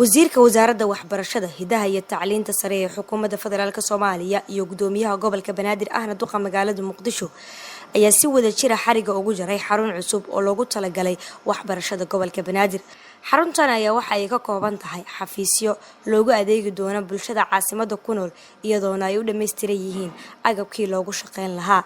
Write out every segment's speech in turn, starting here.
Wasiirka Wasaaradda Waxbarashada, Hidaha iyo Tacliinta Sare ee Xukuumadda Federaalk Soomaaliya iyo Gudoomiyaha Gobolka Banaadir, ahna duqa magaalada Muqdisho, ayaa si wada jira xariga ugu jaray xarun cusub oo loogu talagalay waxbarashada gobolka Banaadir. Xaruntan ayaa waxa ay ka kooban tahay xafiisyo loogu adeegi doono bulshada caasimada ku nool, iyadoona ay u dhammaystiran yihiin agabkii loogu shaqeyn lahaa.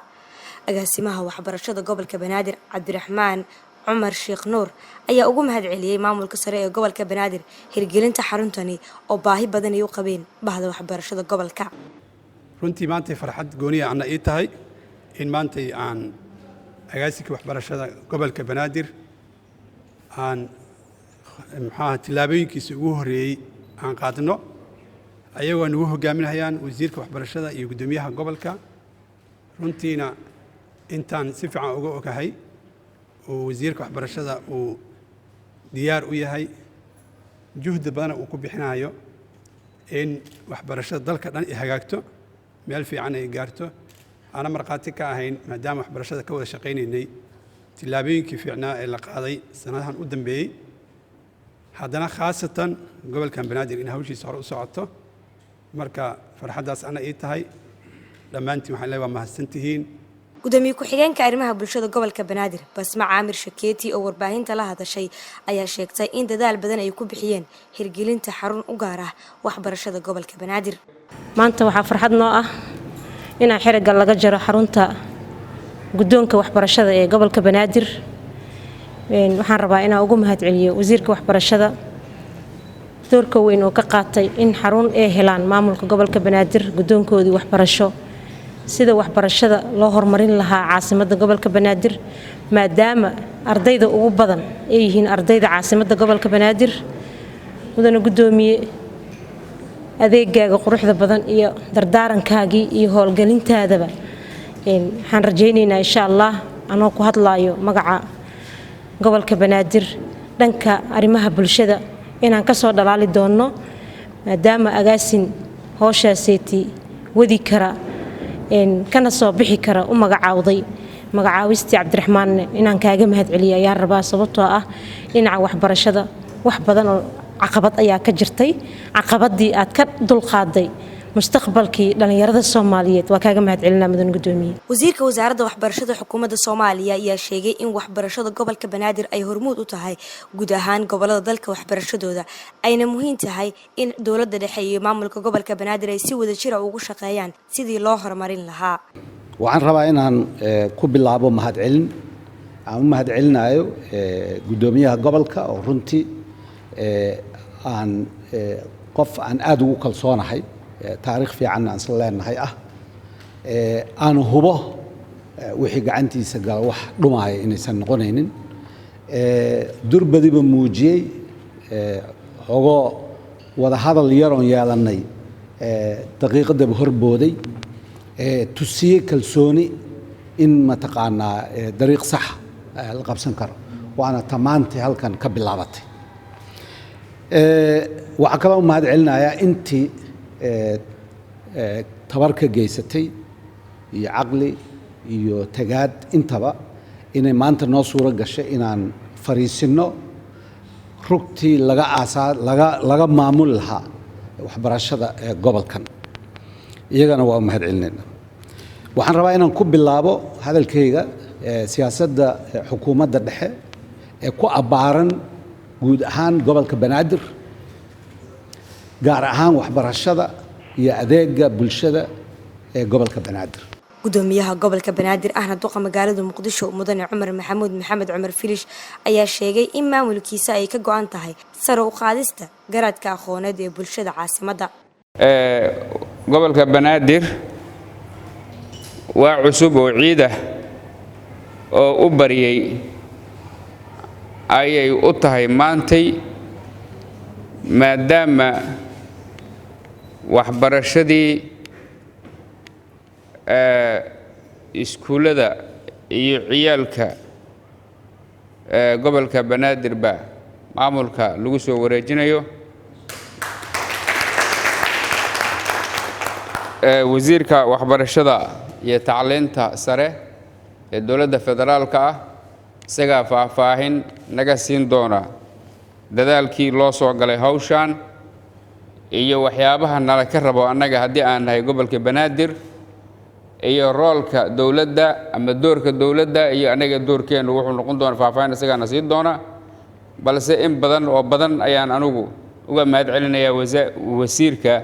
Agaasimaha waxbarashada gobolka Banaadir, Cabdiraxmaan Cumar Sheekh Nuur, ayaa ugu mahad celiyey maamulka sare ee gobolka Banaadir hirgelinta xaruntani oo baahi badan ay u qabeen bahda waxbarashada gobolka. Runtii maantay farxad gooniya anna ii tahay in maantay aan agaasinka waxbarashada gobolka Banaadir aan muxuaha tillaabooyinkiisa ugu horreeyey aan qaadno, ayagoo nagu hogaaminayaan wasiirka waxbarashada iyo guddoomiyaha gobolka. Runtiina intaan si fiican uga ogahay oo wasiirka waxbarashada uu diyaar u yahay, juhdi badana uu ku bixinayo in waxbarashada dalka dhan ay hagaagto, meel fiican ay gaarto, aana markhaati ka ahayn maadaama waxbarashada ka wada shaqaynaynay tillaabooyinkii fiicnaa ee la qaaday sanadahan u dambeeyey, haddana khaasatan gobolkan Banaadir in hawshiisa hore u socoto. Marka farxaddaas ana ii tahay. Dhammaantiin waxaan leeyahay waa mahadsantihiin. Gudoomiye ku-xigeenka arrimaha bulshada gobolka Banaadir, Basma Caamir Shakeeti, oo warbaahinta la hadashay ayaa sheegtay in dadaal badan ay ku bixiyeen hirgelinta xarun u gaar ah waxbarashada gobolka Banaadir. Maanta waxaa farxad noo ah inaan xerigga laga jaro xarunta guddoonka waxbarashada ee gobolka Banaadir. Waxaan rabaa inaan ugu mahad celiyo wasiirka waxbarashada doorka weyn oo ka qaatay in xarun ay helaan maamulka gobolka Banaadir, guddoonkoodii waxbarasho, sida waxbarashada loo horumarin lahaa caasimadda gobolka Banaadir, maadaama ardayda ugu badan ay yihiin ardayda caasimadda gobolka Banaadir. Mudane guddoomiye, adeegaaga quruxda badan iyo dardaarankaagii iyo howlgelintaadaba waxaan rajaynaynaa, insha Allah, anoo ku hadlaayo magaca gobolka Banaadir dhanka arrimaha bulshada, inaan kasoo dhalaali doonno, maadaama agaasin howshaaseeti wadi kara kana soo bixi kara u magacaawday. Magacaawistii Cabdiraxmaanne inaan kaaga mahad celiyo ayaan rabaa, sababtoo ah dhinaca waxbarashada wax badan oo caqabad ayaa ka jirtay. Caqabadii aad ka dulqaaday mustaqbalkii dhallinyarada Soomaaliyeed, waa kaaga mahad celinaa, mudan gudoomiye. Wasiirka Wasaaradda Waxbarashada Xukuumadda Soomaaliya ayaa sheegay in waxbarashada gobolka Banaadir ay hormuud u tahay guud ahaan gobolada dalka waxbarashadooda, ayna muhiim tahay in dowladda dhexe iyo maamulka gobolka Banaadir ay si wada jira ugu shaqeeyaan sidii loo horumarin lahaa. Waxaan rabaa inaan ku bilaabo mahadcelin aan u mahad celinayo guddoomiyaha gobolka, oo runtii aan qof aan aada ugu kalsoonahay, taariikh fiicanna aan isla leenahay ah, aan hubo wixii gacantiisa gala wax dhumaaya inaysan noqonaynin, durbadiba muujiyey xogoo wada hadal yaroon yeelannay daqiiqadaba horbooday, tusiyey kalsooni in mataqaanaa dariiq sax la qabsan karo, waana tamaantii halkan ka bilaabatay. Waxaa kaloo u mahad celinayaa intii tabar ka geysatay iyo caqli iyo tagaad intaba inay maanta noo suuro gashay inaan fariisinno rugtii laga aasaa laga maamuli lahaa waxbarashada ee gobolkan. Iyagana waa u mahad celinayna. Waxaan rabaa inaan ku bilaabo hadalkayga siyaasadda xukuumadda dhexe ee ku abbaaran guud ahaan gobolka Banaadir, gaar ahaan waxbarashada iyo adeega bulshada ee gobolka Banaadir. Gudoomiyaha gobolka Banaadir, ahna duqa magaalada Muqdisho, mudane Cumar Maxamuud Maxamed Cumar Filish, ayaa sheegay in maamulkiisa ay ka go-an tahay sare u qaadista garaadka aqooneed ee bulshada caasimadda. Gobolka Banaadir waa cusub oo ciid ah oo u baryay ayay u tahay maantay, maadaama waxbarashadii iskuullada iyo ciyaalka gobolka Banaadirba maamulka lagu soo wareejinayo. Wasiirka waxbarashada iyo tacliinta sare ee dowladda federaalka ah isagaa faahfaahin naga siin doona. Dadaalkii loo soo galay hawshan iyo waxyaabaha nala ka rabo annaga haddii aan nahay gobolka Banaadir, iyo roolka dowladda ama doorka dowladda iyo annaga doorkeennu wuxuu noqon doona, faahfaahin isagaana siin doona. Balse in badan oo badan ayaan anugu uga mahad celinayaa wasiirka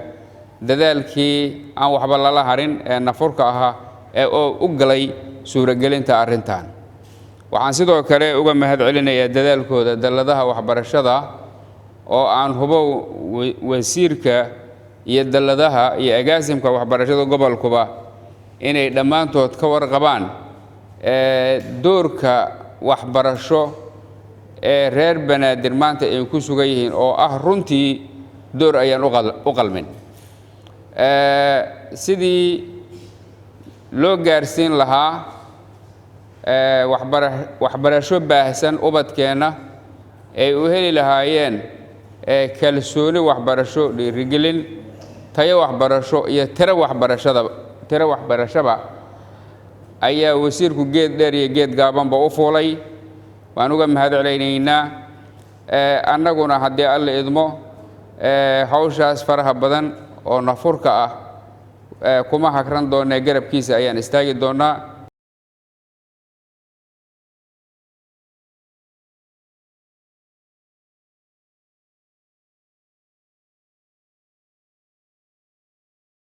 dadaalkii aan waxba lala harin ee nafurka ahaa ee oo u galay suuragelinta arrintan. Waxaan sidoo kale uga mahad celinayaa dadaalkooda dalladaha waxbarashada, oo aan hubo wasiirka iyo dalladaha iyo agaasimka waxbarashada gobolkuba inay dhammaantood ka warqabaan doorka waxbarasho ee reer Banaadir maanta ay ku sugan yihiin, oo ah runtii door ayaan u qalmin sidii loo gaarsiin lahaa waxbarasho baahsan, ubadkeenna ay u heli lahaayeen kalsooni waxbarasho, dhiirigelin, tayo waxbarasho iyo tiro waxbarashada, tiro waxbarashaba, ayaa wasiirku geed dheer iyo geed gaabanba u fuulay. Waan uga mahad celaynaynaa. Annaguna haddii Alla idmo, hawshaas faraha badan oo nafurka ah kuma hagran doonee, garabkiisa ayaan istaagi doonnaa.